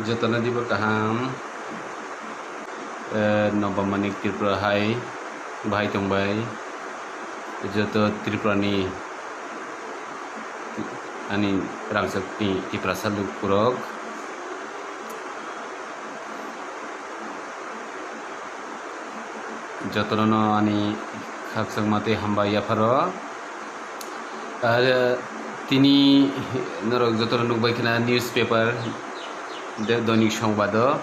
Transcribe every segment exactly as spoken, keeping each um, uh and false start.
Jotono dibo kaham, eh, Nobam Manik Tripura hai bahai tongbai, joto Tripurani ani rangchakni Tiprasa lukurok, jotono ani khakchangma tei hambai yapharo. Ar tini norok jotono nukbai khna newspaper, de-, Doinik Songbaado,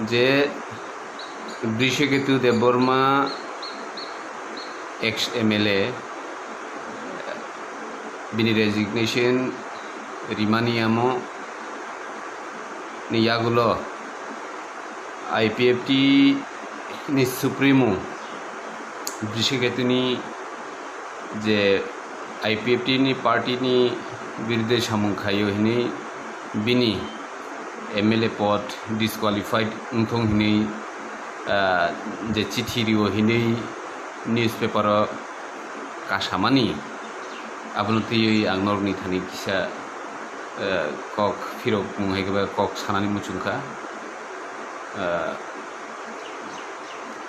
je Brishaketu Debbarma, ex M L A, bini resignation rimani amo ni yagulo I P F T ni Supremo Brishaketu ni je I P F T ni party ni birudhe samung khaio hinwi bini M L A pod disqualified wngthung hinwi, ah, je chithi rio hinwi newspaper o kasamani, abono twiwi ang norokni thani kisa, ah, kok phirok mung hai khe kok sanani muchungkha. Ah,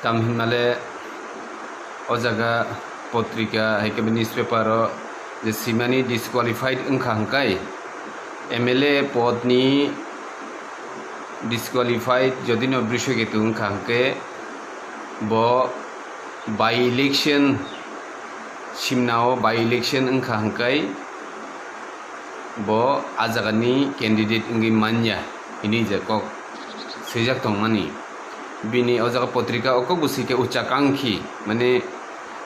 Tamo hinmale o jaga potrika hai khe newspaper o je swimani disqualified wngkha hwnkhe, M L A pod ni disqualified jodi no Brishaketu wngkha hwnkhe, bo by election, simna o by election wngkha hwnkhe, bo a jaga ni candidate wngwi manya hinwi je kok swijak tongmani. Bini o jaga potrika o kok bo swi khe ucha kangkhi, mane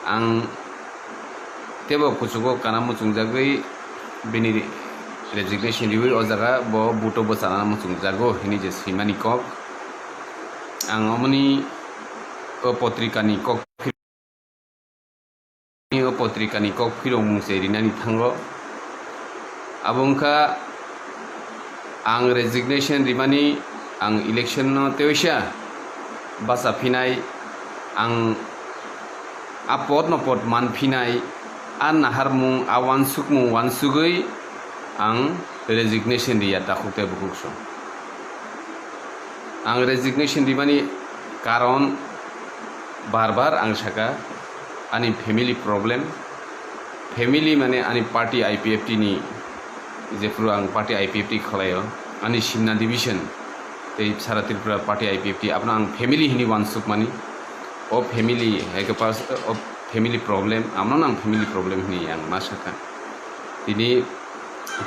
ang teibo kuchugo kana muchungjagwi bini resignation riwi o jaga bo buto bwchana muchungjago hinwi je swimani kok. Ang omoni o potrika ni kok o potrika ni kok phirokmung se rinani thango. Abo wngkha ang resignation rimani, ang election no teisa bacha phinai, ang a pod no pod man phinai, a naharmung, a wansukmung wansugwi ang resignation riya takhuk tei bukhuk song. Ang resignation rimani karon bar bar ang saka, ani family problem, family mane ani party I P F T ni, jephuru ang party I P F T khwlaio, ani Simna division tei sara Tripura party I P F T, abono ang family hinwi wansukmani. O family hai khe pers-, o family problem, abono ang family problem hinwi ang ma saka. Tini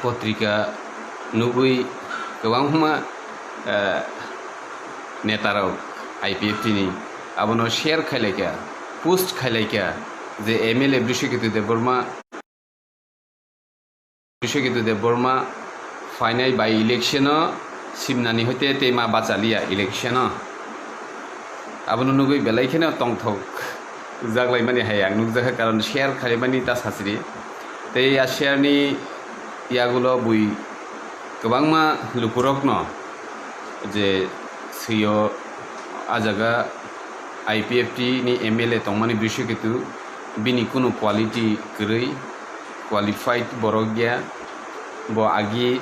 potrika nugwi kwbangma, eh, netarok I P F T ni abono share khailaikha, post khailaikha je M L A Brishaketu Debbarma, Brishaketu Debbarma phainai by election o Simnani hoite tei ma bachaliya election o. Abono nugwi belai kheno tongthok jaklaimani hai ang nukjakha, karon share khailaimani ta sachiri. Tei a share ni yagulo bui kwbangma lukurokno je swio, a jaga I P F T ni M L A tongmani Brishaketu, bini kunu quality kwrwi, qualified borok ya, bo agi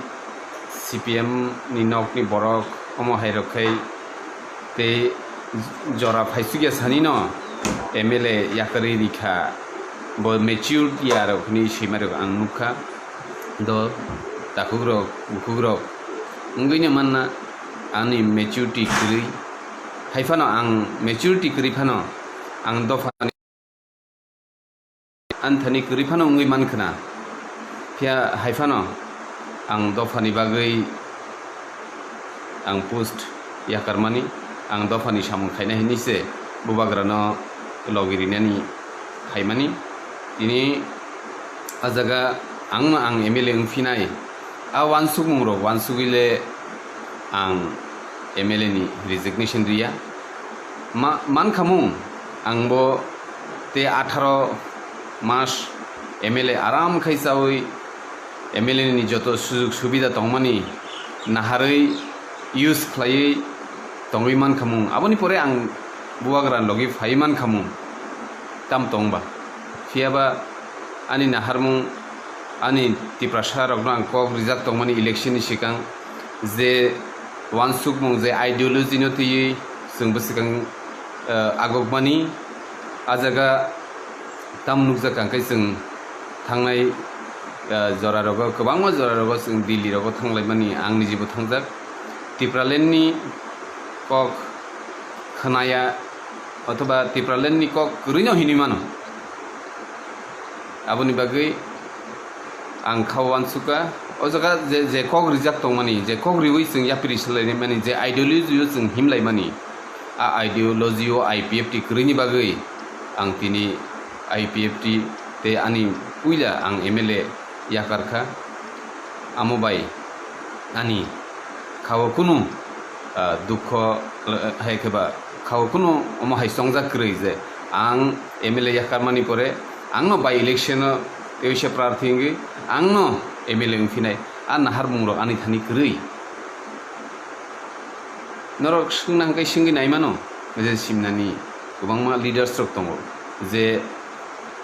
C P M ni nok ni borok, omo hai rok khai tei jora phaisukya sani no M L A yakarwi rikha, bo matured ya rok hinwi swima rok ang nukha. Do takhuk rok, bukhuk rok wngwi no manna ani maturity kwrwi, hai phano ang maturity kwrwi phano ang dopha ani thani kwrwi phano wngwi man khna. Phiya hai phano ang dophani bagwi ang post yakarmani, ang dophani samung khaina hinwi se bubagrano logi rinani khaimani. Tini a jaga ang no ang M L A wngphinai, a wansukmung rok wansugwi le ang M L A ni resignation riya. Ma-, mankhamung ang bo tei atharo mas M L A aram khai chawi M L A ni joto sujug subida tongmani naharwi use khlaiwi tongwi mankhamung. Aboni pore ang bubagra logi phaiwi mankhamung. Tam tongba. Phiyaba ani naharmung, ani Tiprasa rokno ang kok rijak tongmani election ni sikang je Wansukmung je ideology no twiwi chwng bwswkang, eh, agokmani, a jaga tam nukjak ang khe chwng thangnai, eh, jora rogo, kwbangma jora rogo chwng Delhi rogo thanglaimani, ang nijibo thangjak. Tipraland ni kok khnaya othoba Tipraland ni kok kwrwino hinwi mano. Aboni bagwi ang kha uansukha, o jaga je, je kok rijak tongmani, je kok riwi chwng yapri swlainai mani, je ideology o chwng himlaimani, a ideology o I P F T kwrwini bagwi ang tini I P F T tei ani puila ang M L A yakar kha. Amo bai ani khao kunu, ah, dukho, eh, hai khe ba khao kunu omo hai chongjak kwrwi je ang M L A yakarmani pore angno by election o teisa prarthi wngwi angno M L A wngphinai, a naharmung rok ani thani kwrwi. Norok swngna hwnkhe swngwi naimano je simnani kwbangma leaders rok tongo je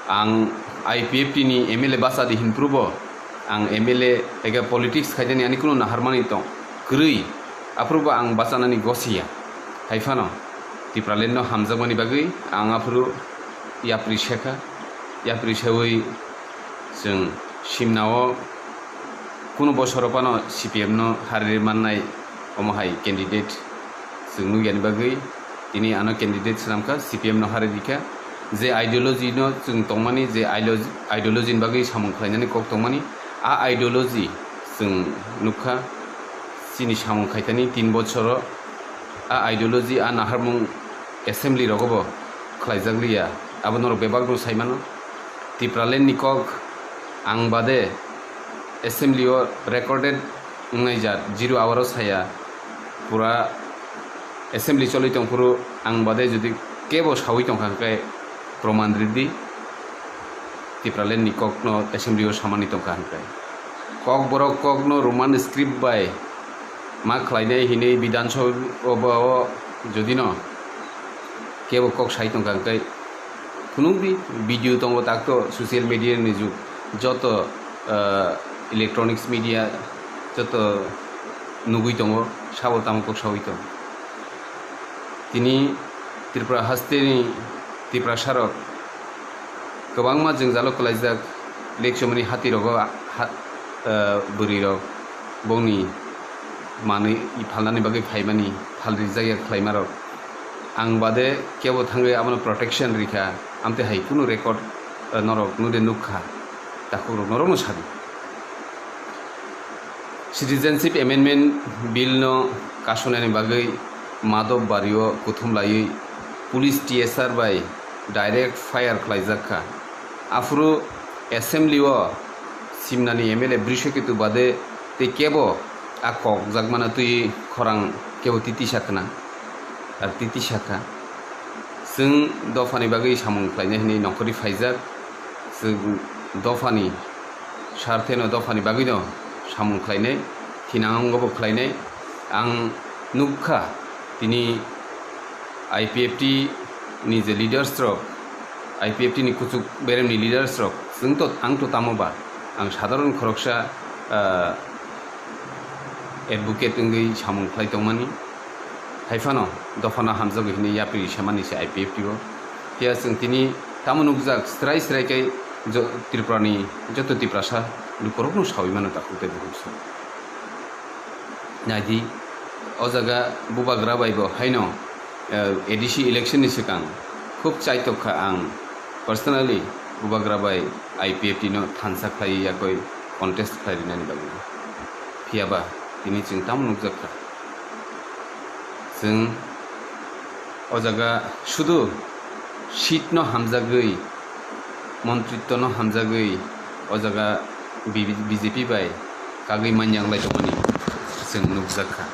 ang I P F T ni M L A bacha di hinphrubo ang M L A ega politics khainani ani kunu naharmani tong kwrwi, aphrubo ang bachanani gosiya. Haiphano Tipraland no hamjakmani bagwi ang aphuru yapri sekha, yapri sewi chwng simnao kunu bosoro phano C P M no hariri mannai omo hai candidate chwng nukya ni bagwi tini ano candidate swnamkha, C P M no hari rikha. Je ideology no chwng tongmani, je ideology, ideology ni bagwi samung khlainani kok tongmani, a ideology chwng nukha chini samung khaitani tin bochoro, a ideology, a naharmung assembly rogobo khlaijak liya, abo norok bebak no saimano. Tipraland ni kok ang bade assembly o recorded wngnai jat, zero hour o saya, pura assembly choli tongphuru ang bade jodi kebo sawi tongkha hwnkhe proman ridi, Tipraland ni kok no assembly o samani tongkha hwnkhe. Kok borok kok no Roman script bai ma khlainai hinwi Bidhan Sabha o jodi no kebo kok sai tongkha hwnkhe, phunukdi, video tongo, takto social media ni jug, joto, ah, electronics media joto nugwi tongo, sabo tamo kok sawi tong. Tini Tripura hasteni Tiprasarok kwbangma jwngjalo kwlaijak, lekchomani hatirogo ha-, ah, bwrwirok bongni manwi phalnani bagwi phaimani, phalrijak ya khlaimarok. Ang bade kebo thangwi abono protection rikha, amtwi hai kunu record, eh, norok nude nukha, takhukrok norokno sadi. Citizenship Amendment Bill no kasonani bagwi Madhop Bario kuthum laiwi police T S R bai direct fire khlaijak kha. Aphuru assembly o simnani M L A Brishaketu bade tei kebo a kok jakmano twi khorang kebo titisa khna. Ar titi sakha, chwng dophani bagwi samung khlainai hwnwi nongkhorwi phaijak, chwng dophani sartheno dophani bagwino samung khlainai, thinango bo khlainai. Ang nukha tini I P F T ni je leaders rok, I P F T ni kuchuk beremni leaders rok, chwng to, ang to tamo ba, ang sadharon khoroksa, ah, advocate wngwi samung khlai tongmani. Haiphano dophano hamjagwi hwnwi yapri samani se I P F T o. Phiya chwng tini tamo nukjak, srai srai khe jo-, Tripurani joto Tiprasa lukurokno sawi mano takhuk tei bukhuk se. Naidi, o jaga Bubagra bai bo haino, eh, A D C election ni swkang khub chaitok kha ang personally Bubagra bai I P F T no thansa khlaiwi yakoi contest khlai rinani bagwi. Phiya ba tini chwng tamo nukjak kha? Chwng o jaga sudu seat no hamjagwi, montritto no hamjagwi o jaga B-, B J P bai kagwi manyang lai tongmani chwng nukjak kha.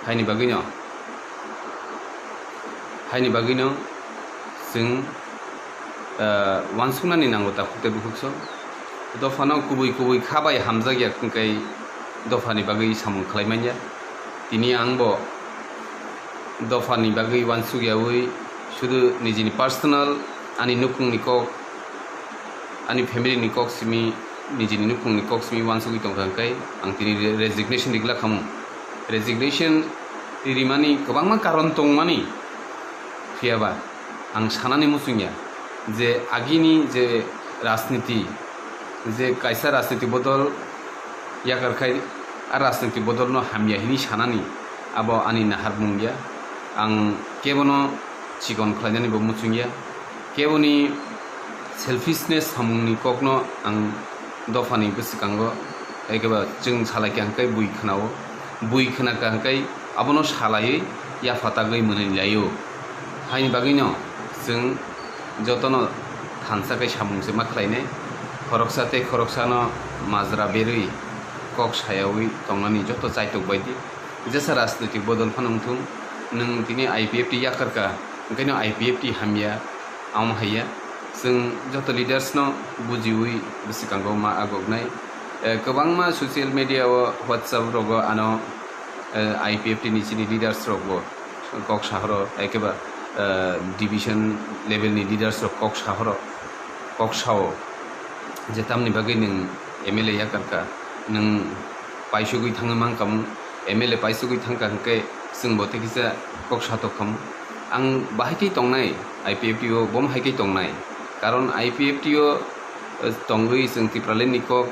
Haini bagwino, haini bagwino chwng ah, uansuknani nango takhuk tei bukhukso. Dophano kubui kubui kha bai hamjak ya hwnkhe dophani bagwi samung khlai man ya. Tini ang bo dophani bagwi uansuk yaui sudu nijini personal, ani nukhungni kok, ani family ni kok simi, nijini nukhungni kok simi uansugwi tongkha hwnkhe ang tini re-, resignation rwgwlak khamu. Resignation rimani kwbangma karon tongmani, phiyaba ang sanani muchungya je agini je rajniti, je kaisa rajniti bodol yakarkhai, a rajniti bodolno hamya hini sanani abo ani naharmung ya. Ang kebono chikon khlainani bo muchungya, keboni selfishness samungni kokno ang dophani bwskango, ekeba chwng salai kha hwnkhe bui khwnao, bui khwna kha hwnkhe abono salaiwi yapha tagwi mwnwi laio. Haini bagwino chwng jotono thansa khe samung se ma khlainai, khoroksa tei khoroksano majra berwi kok sayawi tongnani joto chaitok bai di. Jesa rajnoitik bodol phano wngthung, nwng tini I P F T yakar kha, hwnkhaino I P F T hamya, amo haiya. Chwng joto leaders no bujiwi bwskango ma agoknai. Eh, kwbangma social media o, WhatsApp rogo ano, eh, I P F T ni chini leaders rok bo kok sahoro, ekeba, eh, division level ni leaders rok kok sahoro, kok sao je tamni bagwi nwng M L A yakar kha, nwng paisugwi thangwi mankha, M L A paisugwi thangkha hwnkhe chwng bo tei kisa kok satok khamu. Ang bahai khe tongnai, I P F T o bom hai khe tongnai, karon I P F T o, eh, tongwi chwng Tipraland ni kok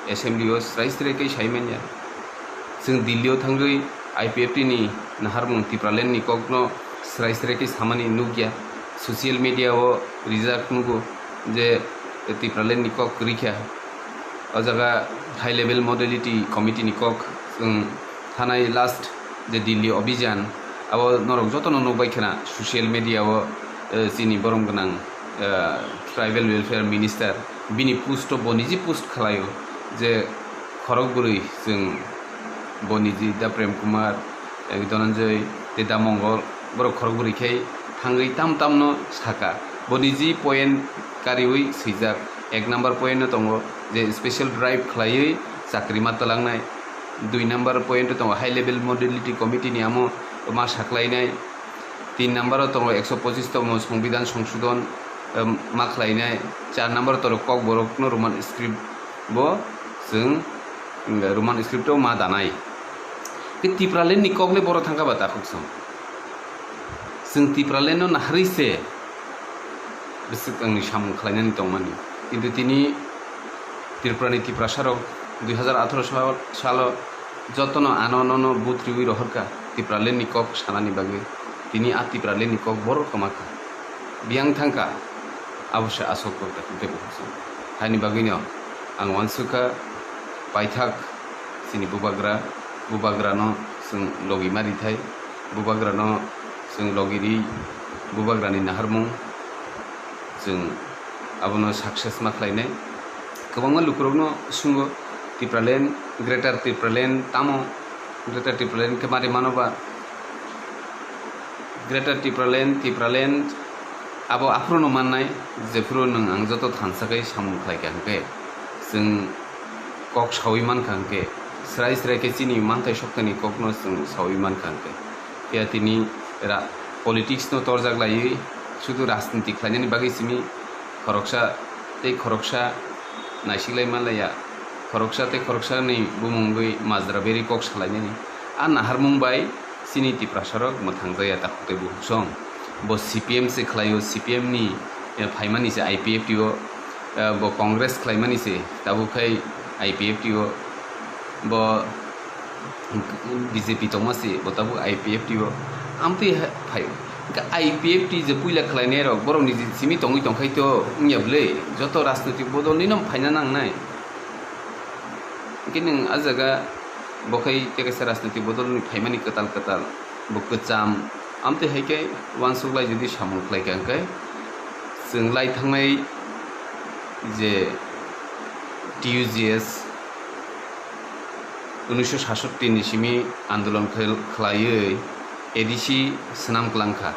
assembly o srai srai khe sai manya. Chwng Delhi o thangwi I P F T ni naharmung Tipraland ni kokno srai srai khe samani nukya. Social media o rijak nugo je Tipraland ni kok kwrwi kha. O jaga High Level Modality Committee ni kok, chwng thanai last je Delhi Abhijan, abo norok jotono nukbai khna social media o, eh, chini borom gwnang, eh, Tribal Welfare Minister, bini post o bo niji post khlaio je khorok bwrwi chwng bo niji Da Prem Kumar, eh, Dhananjay tei Da Mongol, borok khorok bwrwi khe thangwi tam tamno saka. Bo niji point kariwi swijak, ek number point no tongo je special drive khlaiwi chakri ma twlangnai, dui number point o tongo High Level Modality Committee ni amo ma saklainai, tin number o tongo ekso pochis tongmo Songbidan Songsodhon, em, ma khlainai, char number o tongo Kokborok no Roman script bo chwng, em, Roman script o ma danai. Khe Tipraland ni kok le boro thangkha ba takhuk song. Chwng Tipraland no naharwi se bwswk wngni samung khlainani tongmani. Kintu tini Tripura ni Tiprasa rok dui hazar atharo sal, salo jotono ano nono vote riwi rohorkha Tipraland ni kok sanani bagwi. Tini a Tipraland ni kok borok kwmakha. Biyang thangkha, abo se aswk kok da kok tei bukhuk song. Haini bagwino ang uansukha paithak chini bubagra, bubagrano chwng logi ma rithai, bubagrano chwng logi ri, bubagrani naharmung chwng abono success ma khlainai. Kwbangma lukurokno swnggo, Tipraland, Greater Tipraland tamo? Greater Tipraland khe mari mano ba? Greater Tipraland, Tipraland abo aphuru no mannai, jephuru nwng ang joto thansa khe samung khlai kha hwnkhe, chwng kok sawi mankha hwnkhe, srai srai khe chini manthai soktani kokno chwng sawi mankha hwnkhe. Phiya tini ra-, politics no torjak laiwi, sudu rajniti khlainani bagwi simi khoroksa tei khoroksa naisiklai manlaiya, khoroksa tei khoroksani bumungwi majra berwi kok salainani. A naharmung bai chini Tiprasarok mwthangjakya takhuk tei bukhuk song. Bo C P M se khlaio, C P M ni, eh, phaimani se I P F T o, eh, bo Congress khlaimani se tabuk khai I P F T o, bo B J P tongma se bo tabuk I P F T o. Amtwi hai phai, hwnkhe I P F T je puila khlainai rok borok ni simi tongwi tongkhai to wngya bwle, joto rajnoitik bodol nino phaina nangnai. Hwnkhe nwng a jaga bo khai tei kaisa rajnoitik bodol ni phaimani kwtal kwtal, bo kwcham. Amtwi hai khe uansuk lai jodi samung khlai kha hwnkhe, chwng lai thangnai je T U G S, unisho sasotti ni simi andolon khel-, khlaiwi A D C swnam kwlang kha.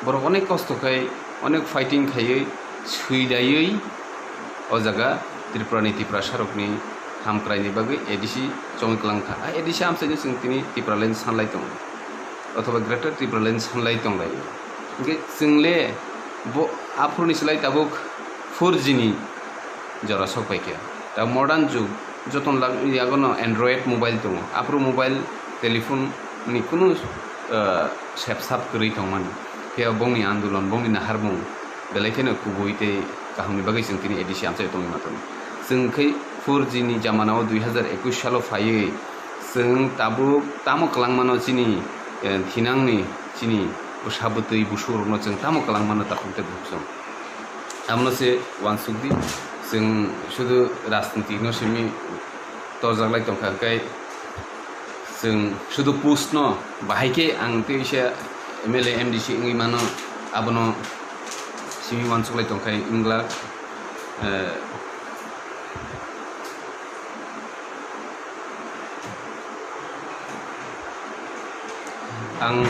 Borok onek kosto khai, onek fighting khaiwi, swidaiwi o jaga Tripura ni Tiprasa rokni hamkrai ni bagwi A D C chongwi kwlang kha. A A D C amchaino chwng tini Tipraland sanlai tongo, othoba Greater Tipraland sanlai tonglai. Hwnkhe chwng le bo aphuru ni slai tabuk four G ni jora sok pai kha. Ta modern jug, joton lag-, yagono Android mobile tongo. Aphuru mobile Telephone ni kunu, ah, sepsap kwrwi tongmani. Phiya bongni andolon, bongni naharmung belai kheno kubui tei kahamni bagwi chwng tini A D C amchaio tongwi manthogo. Chwng khe four G ni jamanao dui hazar ekush salo phaiwi chwng tabuk tamo kwlangmano chini, eh, thinangni chini bwsa bwtwi busurokno chwng tamo kwlangmano takhuk tei bukhuk chwng. Abono se uansuk di, chwng sudu rajniti no simi torjak lai tongkha, hwnkhe chwng sudu post no bahai khe ang tei se M L A, M D C wngwi mano, abono simi uansuk lai tongkha wngla, eh, ang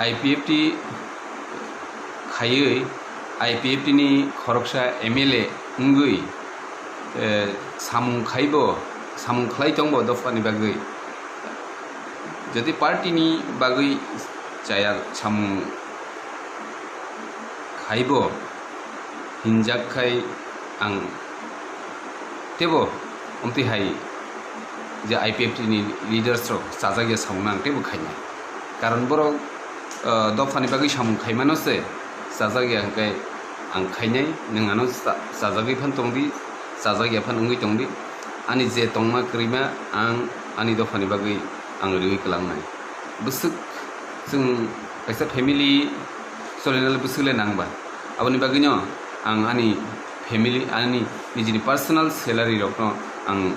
I P F T khaiwi, I P F T ni khoroksa M L A wngwi, eh, samung khaibo, samung khlai tongbo dophani bagwi. Jodi party ni bagwi chaya samung khaibo hinjak khai ang tebo omtwi hai je I P F T ni leaders rok chajak ya samung no ang tebo khainai. Karon borok, ah, dophani bagwi samung khaimano se chajak ya hwnkhe ang khainai, nwng ano cha-, chajagwi phan tongdi, chajak ya phan wngwi tongdi. Ani je tongma kwrwima ang ani dophani bagwi ang riwi kwlangnai. Bwswk chwng kaisa family solinani bwswk le nang ba. Aboni bagwino ang ani family, ani nijini personal salary rokno ang,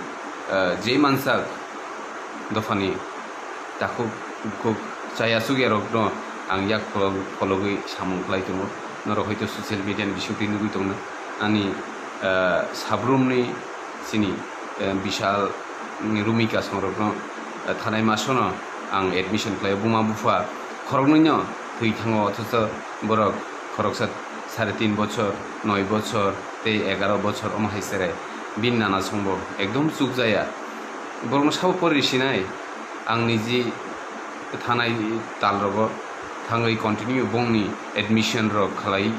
eh, je mansak dophani takhuk bukhuk chaya chukya rokno ang yak pholog-, phologwi samung khlai tongo. Norok hoito social media ni bisingtwi nugwi tongna ani, eh, sabrumni chini, eh, Bishal, mm, Rumika songrokno, eh, thanai masono ang admission khlaio. Buma bupha khoroknwino thwi thango, othocho borok khoroksa sare tin bochor, noi bochor tei egaro bochor omo hai sere bini nana songbo ekdom chukjaya. Borokno sabo pori sinai, ang niji thanai talrogo thangwi continue bongni admission rok khlai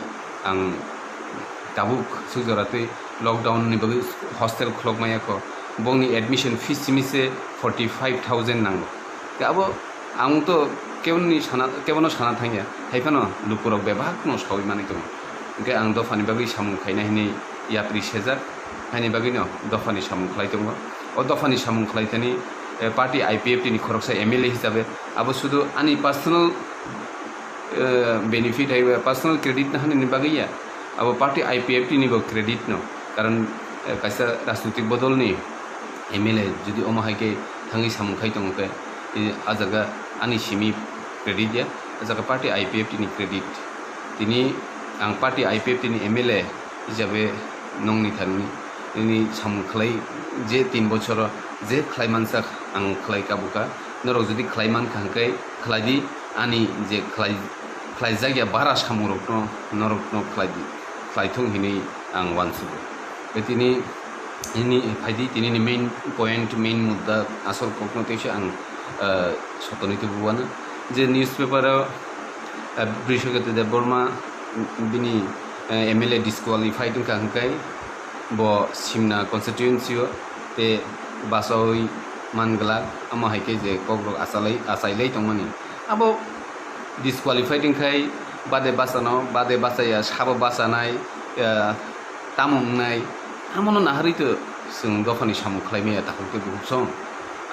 ang tabuk suk jora tei lockdown ni bagwi hostel khulok maya kho, bongni admission fees simi se forty five thousand nango. Khe abo ang to keboni sana, kebono sana thangya, hai phano lukurok bebak no sawi manwi tongo. Hwnkhe ang dophani bagwi samung khaina hinwi yapri sejak, haini bagwi no dophani samung khlai tongo. O dophani samung khlai thani, eh, party I P F T ni khoroksa M L A hisabe abo sudu ani personal, eh, benefit hai, personal credit na hani bagwi ya. Abo party I P F T ni bo credit no, karon, eh, kaisa rajnitik bodol ni M L A jodi omo hai khe thangwi samung khai tongo khe, eh, a jaga ani simi credit ya, a jaga party I P F T ni credit. Tini ang party I P F T ni M L A hisabe nongni thani nini samung khlai je tin bochoro je khlai mansak ang khlai kabuka, norok jodi khlai mankha hwnkhe khlai di, ani je khlai, khlaijak ya bara samung rokno norokno khlai di, khlai thung hinwi ang uansugo. Tei tini, tini phaidi, tini ni main point, main mudda, asol kokno teisa ang, ah, sotoni tubuana je newspaper o, ah, Brishaketu Debbarma bini, eh, M L A disqualified wngkha hwnkhe bo Simna constituency o tei bachaui manglak, amo hai khe je kokrok achalai, achailai tongmani. Abo disqualified wngkhai bade bachano, bade bachaya, sabo bachanai, eh, tamo wngnai, amono naharwi to chwng dophani samung khlai maya takhuk tei bukhuk song.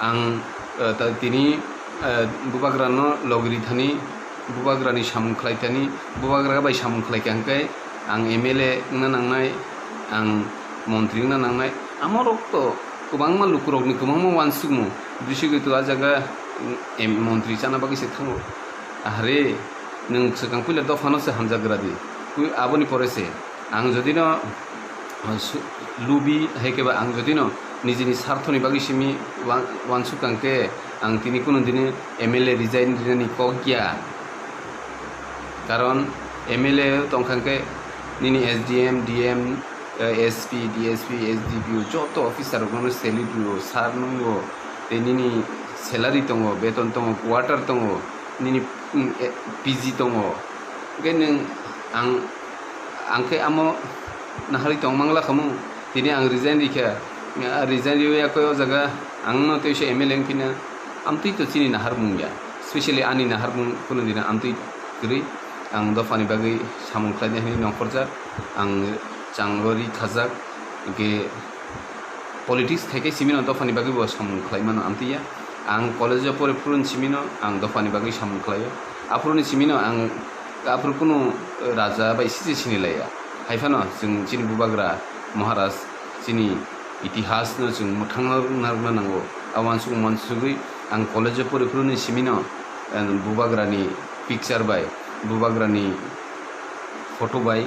Ang, eh, ta-, tini, eh, bubagrano logri thani, bubagrani samung khlai thani, bubagra bai samung khlai kha hwnkhe ang M L A wngna nangnai, ang montri wngna nangnai. Amorok to kwbangma lukurokni kwbangma uansukmung, bisi gwi to a jaga, em, montri chana bagwi se thango. Ahre, nwng swkang puila dophano se hamjak gra di. Pui-, aboni pore se ang jodi no, uh, su-, lubi hai khe ba ang jodi no nijini sarthoni bagwi simi wan-, uansuk kang khe ang tini kunu dini M L A resign rinani kok ya. Karon M L A tong kha khe nini S D M, D M, eh, S P, D S P, S D P O joto officer rokno salute rwo, sir nungo, tei nini salary tongo, beton tongo, quarter tongo, nini, mm, eh, P G tongo. Hwnkhe nwng ang, ang khe amo naharwi tong mangla khamu, tini ang resign rikha, ah, resign riwi yakoi o jaga ang no teisa M L A wngphina. Amtwi to chini naharmung ya, specially ani naharmung kunu dina amtwi kwrwi. Ang dophani bagwi samung khlainai hwnwi nongkhorjak, ang chango ri khajak, hwnkhe politics khai khe simino dophani bagwi bo samung khlai mano amtwi ya. Ang college o pore phuru ni simino ang dophani bagwi samung khlaio. Aphuru ni simino ang aphuru kunu raja bai sije sini laiya. Hai phano chwng chini bubagra Maharaj chini itihas no chwng mwthangna narwkna nango. A uansuk uansugwi ang college o pore phuru ni simino, eh, bubagra ni picture bai, bubagra ni photo bai,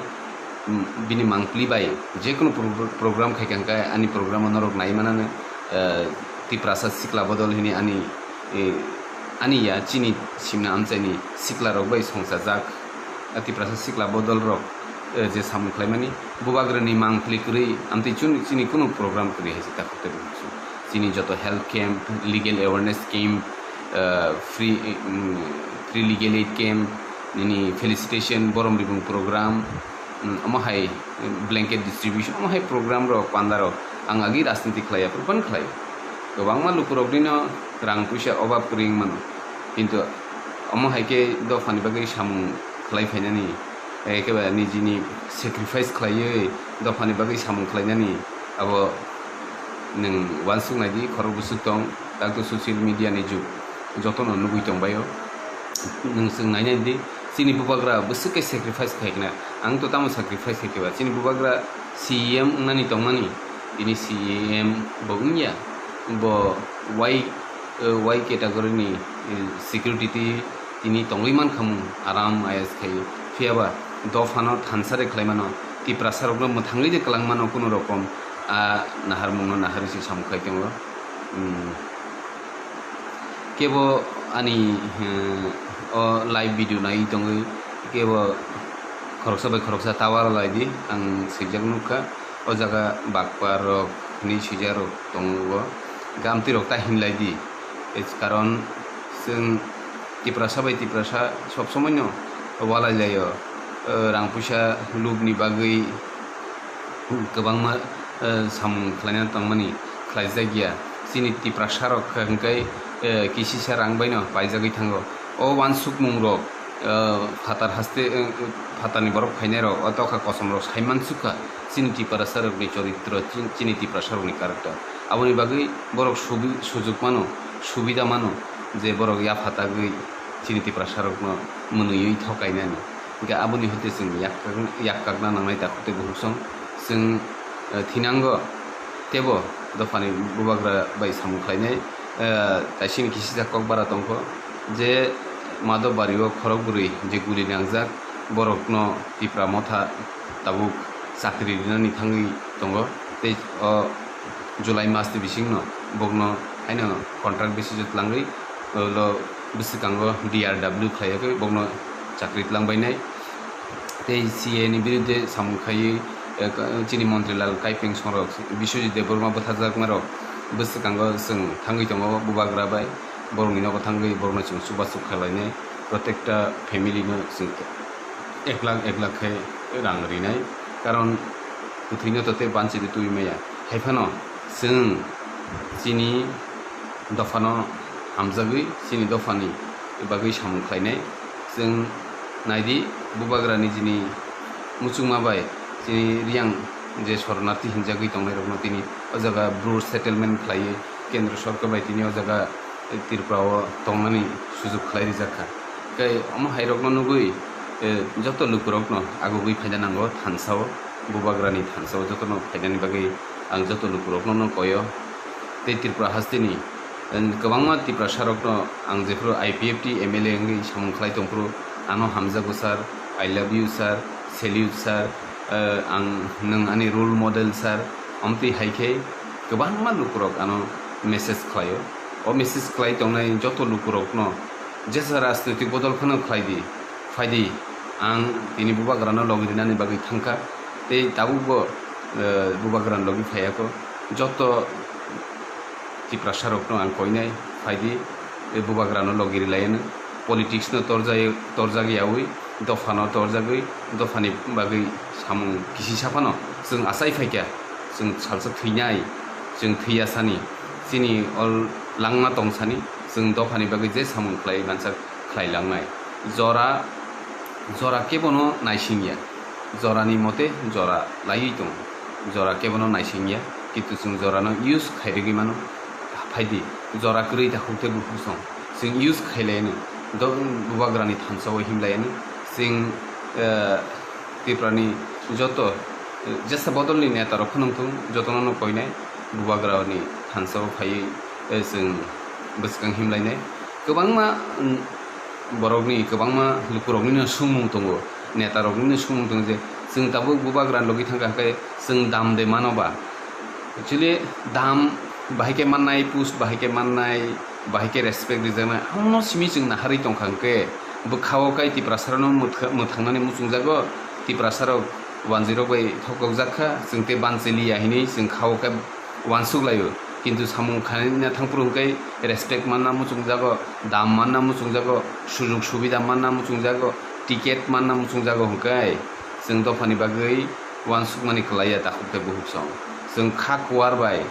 mm, bini mangpli bai, jekunu pro-, program khai kha hwnkhe ani program o norok nai manano, eh, Tiprasa Sikla Bodol hini ani, eh, ani ya chini simna amchaini sikla rok bai songchajak. Ah, Tiprasa Sikla Bodol rok, eh, je samung khlaimani, bubagrani mangpli kwrwi amtwi chun-, chini kunu program kwrwi hai se ta khotoi bo chini joto health camp, legal awareness camp, eh, free, mm, free legal aid camp, nini felicitation, borom ribung program, mm, omo hai blanket distribution, omo hai program rok, panda rok ang agi rajniti khlai ya, phuru phano khlai. Kwbangma lukurok nino rang puisa obab kwrwi wng mano, kintu omo hai khe dophani bagwi samung khlai phainani, ekebare nijini sacrifice khlaiwi dophani bagwi samung khlainani, abo nwng uansuk nai di, khorok bwswk tong, tak to social media ni jug, jotono nugwi tong baio. Nwng chwng nai nai di, chini bubagra bwswk khe sacrifice khai khna, ang to tamo sacrifice khai khe ba, chini bubagra C E M wngnani tongmani, tini C E M bo wngya, bo Y, eh, Y category ni, eh, security twi tini tongwi mankha mung, aram ayas khai. Phiya ba dophano thansa re khlai mano, Tiprasa rokno mwthangwi de kwlang mano kunu rokom, a naharmung no naharwi se samung khai tongo. Hmm. Kebo ani, eh, o live video nai tongwi kebo khoroksa bai khoroksa ta wara lai di, ang swijak nukha. O jaga bakpa rok hinwi swijak rok tongo, gamtwi rok ta hinlai di. Karon chwng Tiprasa bai Tiprasa sob somoi no walai laio, eh, rang puisa lubni bagwi kwbangma, eh, samung khlaina tongmani khlaijak ya. Chini Tiprasa rok hwnkhe, eh, kisisa rang baino paijagwi thango. O uansukmung rok, eh, phatar haste, eh, phatarni borok phainai rok, o tokha kosom rok sai mansukha. Chini Tiprasa rokni choritro, chin-, chini Tiprasa rokni character. Aboni bagwi borok subi-, sujuk mano, subida mano je borok yapha tagwi chini Tiprasa rokno mwnwiwi thokainani. Hingke aboni hoite chwng yak-, yakkakna nangnai takhuk tei bukhuk song. Chwng, eh, thinango tebo dophani bubagra bai samung khlainai, eh, taisini kisisa kokbara tongkho je Madhobbario khorok bwrwi je guli nangjak, borokno Tipra Motha tabuk chakri rinani thangwi tongo tei o July mas ni bisingno bokno haino contract basis o twlangwi, ulo bwswkango D R W khlaiwi bokno chakri twlangbainai. Tei C A ni birudde samung khaiwi, eh, ka-, chini Montri Lal Kaipeng songrok, Biswajit Debbarma bwtharjakmarok bwswkango chwng thangwi tongo bubagra bai, borokni nogo thangwi borokno chwng chubachu khlainai, protekta family no chwng ek lakh ek lakh khe rang rinai, karon kwthwino to tei banchigwi twi maya. Hai phano chwng chini dophano hamjagwi, chini dophani bagwi samung khlainai. Chwng naidi, bubagra nijini muchungma bai chini Riyang je soronarthi hinjagwi tongnairokno tini o jaga Bru settlement khlaiwi kendro sorkar bai tini o jaga Tripura o tongnani sujuk khlai rijak kha. Tei omo hai rokno nugwi, eh, joto lukurokno agugwi phaina nango thansa o, bubagrani thansa o jotono phainani bagwi ang joto lukurokno no koyo. Tei Tripura hasteni, eh, kwbangma Tiprasa rokno ang jephuru I P F T M L A wngwi samung khlai tongphuru ano hamjago sir, I love you sir, salute sir, eh, ang nwng ani role model sir, omtwi hai khe kwbangma lukurok ano message khlaio. O message khlai tongnai joto lukurokno jesa rajnoitik bodol phano khlai di, phai di, ang tini bubagrano logi rinani bagwi thangkha, tei tabukbo, eh, bubagrano logi phaiya kho. Joto Tiprasa rokno ang koinai, phai di, eh, bubagrano logi rilaiano, politics no torjai-, torjak yaui, dophano torjagwi, dophani bagwi samung kisi saphano chwng achai phaikha, chwng salsa thwinai, chwng thwiya sani, chini ol langma tong sani, Chwng dophani bagwi je samung khlai mansa khlai langnai. Jora, jora kebono naisingya. Jorani mote jora laiwi tongo. Jora kebono naisingya, kintu chwng jorano use khairigwi mano. Phaidi, jora kwrwi takhuk tei bukhuk song. Chwng use khailaino, do-, bubagrani thansa-o himlaino. Chwng, eh, Tiprani joto, eh, jesa bodolni netarok phano wngthung, jotono no koinai bubagrani thansa-o phaiwi, eh, chwng bwskang himlainai. Kwbangma, mm, borokni, kwbangma lukuroknino swngmung tongo, netaroknino swngmung tongo je chwng tabuk bubagra logi thangkha hwnkhe chwng dam de mano ba? Actually, dam bahai khe mannai, post bahai khe mannai, bahai khe respect rijaknai, amono simi chwng naharwi tongkha hwnkhe, bwkha-o kai Tiprasarano mwthaknani muchungjago, Tiprasarok wanjwirok bai thokjak kha, chwng tei banchiliya hinwi chwng kha-o khe wansuk laio. Kintu samung khaina thangphuru hwnkhe respect manna muchungjago, dam manna muchungjago, sujug subida manna muchungjago, ticket manna muchungjago hwnkhe chwng dophani bagwi wansukmani kwlaiya takhuk tei bukhuk song. Chwng kha kuar bai,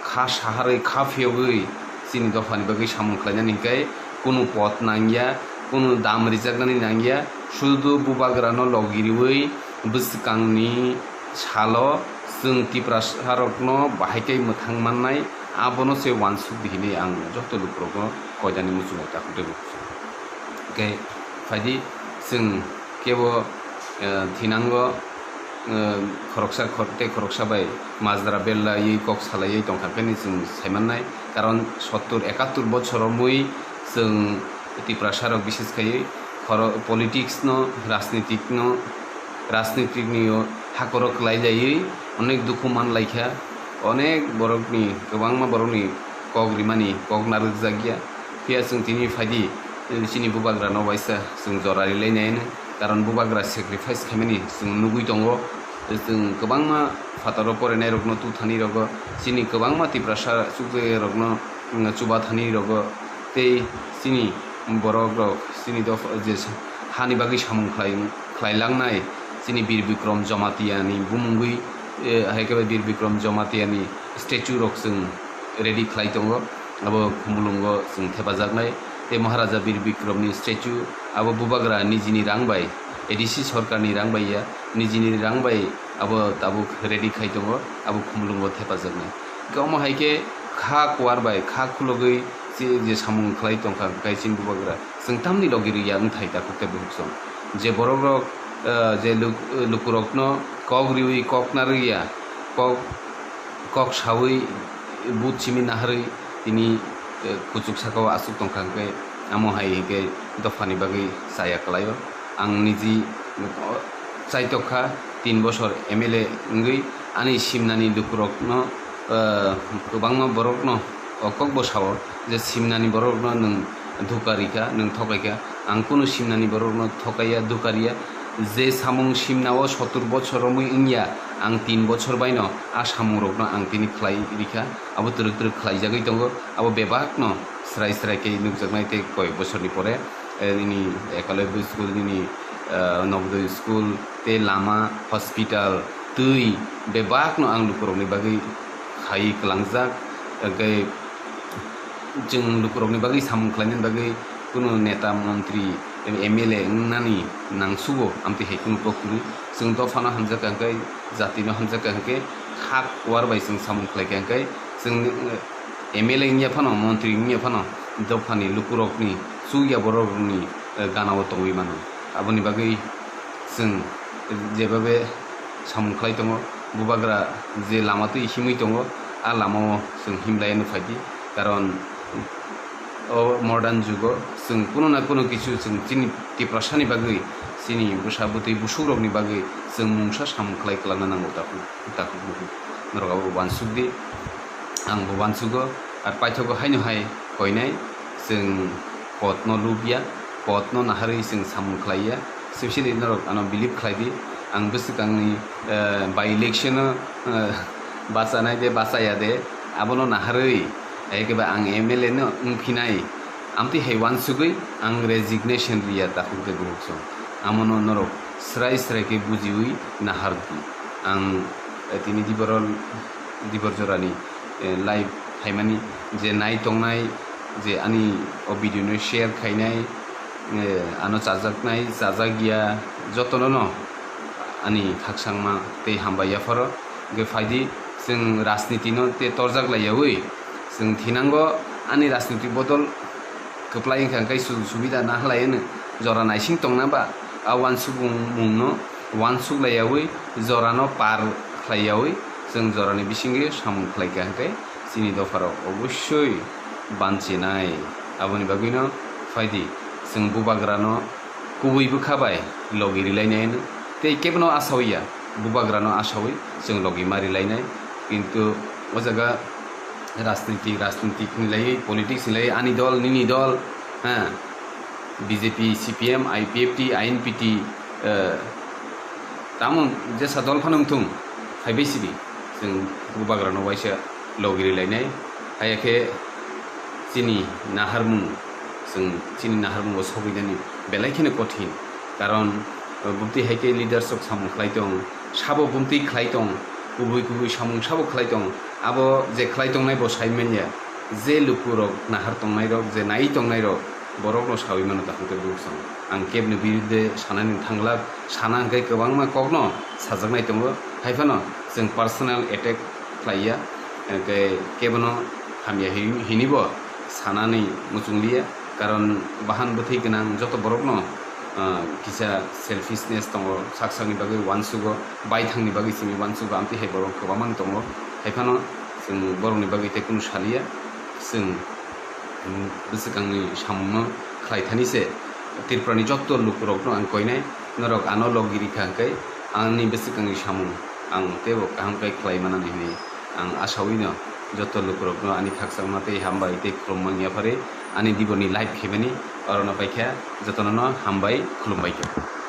kha saharwi, kha phiyogwi chini dophani bagwi samung khlainani hwnkhe kunu pot nangya, kunu dam rijaknani nangya, sudu bubagrano logi riwi bwskangni salo chwng Tiprasarokno bahai khe mwthang mannai, abono se wansuk di hinwi ang joto lukurokno koinani muchungo takhuk tei bukhuk song. Hwnkhe phaidi chwng kebo, eh, thinango, eh, khoroksa khor-, tei khoroksa bai majra bellaiwi kok salaiwi tongkha pheni chwng saimannai. Karon sottur ekattur bochor romwi chwng Tiprasarok bises khaiwi khoro-, politics no, rajnitik no, rajnitik ni o hakoro kwlai laiwi onek dukhu man laikha, onek borokni, kwbangma borokni kok rimani kok narwkjakya. Phiya chwng tini phaidi, chini bubagrano waisa chwng jora rilainai hwnwi. Karon bubagra sacrifice khaimani chwng nugwi tongo. Chwng kwbangma phataro porenairokno tuthani rogo, chini kwbangma Tiprasa chukjagirokno, mm, chubathani rogo, tei chini borokrok chini dopha je hani bagwi samung khlai, khlai langnai chini Bir Bikrom Jamatia ni bumungwi, eh, hai khe bai Bir Bikrom Jamatia ni statue rok chwng ready khlai tongo, abo Khumulwngo chwng thepajaknai. Tei Maharaja Bir Bikrom ni statue abo bubagra nijini rang bai, A D C sorkar ni rang bai ya, nijini rang bai abo tabuk ready khai tongo, abo Khumulwngo thepajaknai. Hwnkhe omo hai khe kha kuar bai kha khulogwi je, je samung khlai tongkha, hwnkhe chini bubagra chwng tamni logi rwya wngthai takhuk tei bukhuk song. Je borokrok, eh, je luk-, lukurokno kok riwi kok narwkya, kok kok sawi, but simi naharwi tini, eh, kuchuk saka-o aswk tongkha, hwnkhe amo hai hwnkhe dophani bagwi chaya kwlaio. Ang niji, oh, chaitok kha, tin bosor M L A wngwi ani simnani lukurokno, eh, kwbangma borokno o kok bo sao je simnani borokno nwng dhuka rikha, nwng thokaikha. Ang kunu simnani borokno thokaiya, dhuka riya. Je samung simna o sottur bochor romwi wngya, ang tin bochor baino a samungrokno ang tini khlai rikha. Abo twrwk twrwk khlaijagwi tongo. Abo bebakno srai srai khe nukjaknai tei koyek bochorni pore, eh, nini ekalobya school, nini, eh, Navodaya school, tei lama, hospital, twi bebakno ang lukurokni bagwi khai kwlangjak. Hwnkhe chwng lukurokni bagwi samung khlainani bagwi kunu neta, montri, M L A wngnani nangsugo, amtwi hai kunu kok kwrwi. Chwng dophano hamjakha hwnkhe, jatino hamjakha hwnkhe, kha kuar bai chwng samung khlaikha hwnkhe, chwng, eh, M L A wngya phano, montri wngya phano, dophani lukurokni, chukya bororokni, eh, gana-o tongwi mano. Aboni bagwi chwng jeba be samung khlai tongo, bubagra je lama twi himwi tongo, a lama-o chwng himlaiano phaidi. Karon o modern jugo chwng kuno na kuno kichu chwng chini Tiprasani bagwi, chini bwsa bwtwi busukrokni bagwi chwng mungsa samung khlai kwlangna nango takhuk, takhuk bukhuk. Norok abo uansuk di, ang bo uansugo. Ar paithago haino hai koinai chwng potno lubya, potno naharwi chwng samung khlaiya. Specially norok ano believe khlai di, ang bwswkangni, eh, by election-o, eh, bachanai de bachaya de, abono naharwi, ekeba ang M L A no wngphinai, amtwi hai uansugwi ang resignation riya takhuk de bukhuk song. Amono norok srai srai khe bujiwi nahar di. Ang, eh, tini Dibor, Dibor jorani, eh, live phaimani je nai tongnai, je ani o video no share khainai, eh, ano chajaknai, chajak ya, jotono no ani khakchangma tei hambai yapharo. Hwnkhe phaidi, chwng rajniti no tei torjak laiyaui chwng thinango, ani rajniti bodol kwplai wngkha, hwnkhe sujog subida nahalai hwno jora naising tongna ba a uansukmung no uansuk laiyaui jorano par khlaiyaui chwng jorani bisingwi samung khlaikha, hwnkhe chini dopharok obossoi banchinai. Aboni bagwino phaidi, chwng bubagrano kubui bwkha bai logi rilainai hwno. Tei kebono asawi ya, bubagrano asawi chwng logi ma rilainai. Kintu o jaga rajniti, rajniti hinlai, politics hinlai, ani dol, nini dol, ha, B J P, C P M, I P F T, I N P T, eh, tamo jesa dol phano wngthung, phaibai sidi, chwng bubagrano waisa logi rilainai. Haiya khe chini naharmung, chwng chini naharmungo sogwinani belai kheno kothin. Karon, eh, bumtwi hai khe leaders rok samung khlai tong, sabo bumtwi khlai tong, kubui kubui samung sabo khlai tong. Abo je khlai tongnai bo sai manya, je lukurok nahar tongnairok, je nai tongnairok, borokno sawi mano, tamo khe buchung. Ang kebni birudde sanani thangla, sana hwnkhe kwbangma kokno sajaknai tongo. Haiphano chwng personal attack khlaiya, hwnkhe kebono hamya hin-, hinibo sanani muchungliya. Karon bahan bwthwi gwnang joto borokno, ah, kisa selfishness tongo, sak sakni bagwi uansugo, baithangni bagwi simi uansugo, amtwi hai borok kwbangma tongo. Haiphano chwng borokni bagwi tei kunu saliya, chwng, mm, bwswkangni samungno khlai thani se Tripurani joto lukurokno ang koinai, norok ano logi rikha hwnkhe ani bwswkangni samung ang teibo kaham khe khlai manani hwnwi ang asawino joto lukurokno ani khakchangma tei hambai tei khulumma yapharwi ani diboni live khaimani orono paikha, jotono no hambai khulumbaikha.